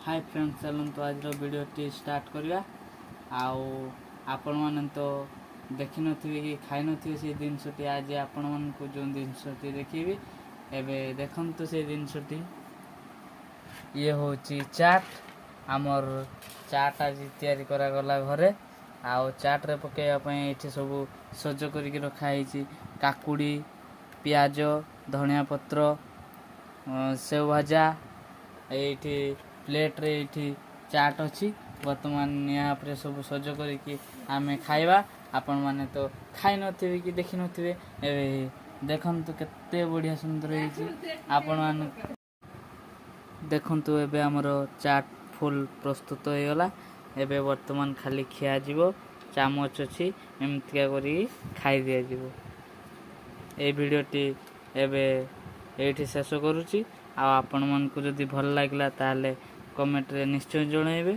High friend, ଚାଲନ୍ତୁ ଆଜିର ଭିଡ଼ିଓଟି ଷ୍ଟାର୍ଟ କରିବା। ଆଉ ଆପଣମାନେ ତ ଦେଖିନଥିବେ କି ଖାଇନଥିବେ ସେଇ ଜିନିଷଟି। ଆଜି ଆପଣମାନଙ୍କୁ ଯେଉଁ ଜିନିଷଟି ଦେଖେଇବି, ଏବେ ଦେଖନ୍ତୁ ସେଇ ଜିନିଷଟି। ଇଏ ହେଉଛି ଚାଟ୍। ଆମର ଚାଟ୍ ଆଜି ତିଆରି କରାଗଲା ଘରେ। ଆଉ ଚାଟ୍ରେ ପକାଇବା ପାଇଁ ଏଇଠି ସବୁ ସଜ କରିକି ରଖା ହେଇଛି: କାକୁଡ଼ି, ପିଆଜ, ଧନିଆ ପତ୍ର, ସେଉ ଭଜା। ଏଇଠି ପ୍ଲେଟ୍ରେ ଏଇଠି ଚାଟ୍ ଅଛି। ବର୍ତ୍ତମାନ ନିଆଁ ଉପରେ ସବୁ ସଜ କରିକି ଆମେ ଖାଇବା। ଆପଣମାନେ ତ ଖାଇନଥିବେ କି ଦେଖିନଥିବେ। ଏବେ ଦେଖନ୍ତୁ, କେତେ ବଢ଼ିଆ ସୁନ୍ଦର ହେଇଛି। ଆପଣମାନେ ଦେଖନ୍ତୁ, ଏବେ ଆମର ଚାଟ୍ ଫୁଲ୍ ପ୍ରସ୍ତୁତ ହେଇଗଲା। ଏବେ ବର୍ତ୍ତମାନ ଖାଲି ଖିଆଯିବ। ଚାମଚ ଅଛି, ଏମିତିକା କରିକି ଖାଇ ଦିଆଯିବ। ଏଇ ଭିଡ଼ିଓଟି ଏବେ ଏଇଠି ଶେଷ କରୁଛି। ଆଉ ଆପଣମାନଙ୍କୁ ଯଦି ଭଲ ଲାଗିଲା, ତାହେଲେ କମେଣ୍ଟରେ ନିଶ୍ଚୟ ଜଣାଇବେ।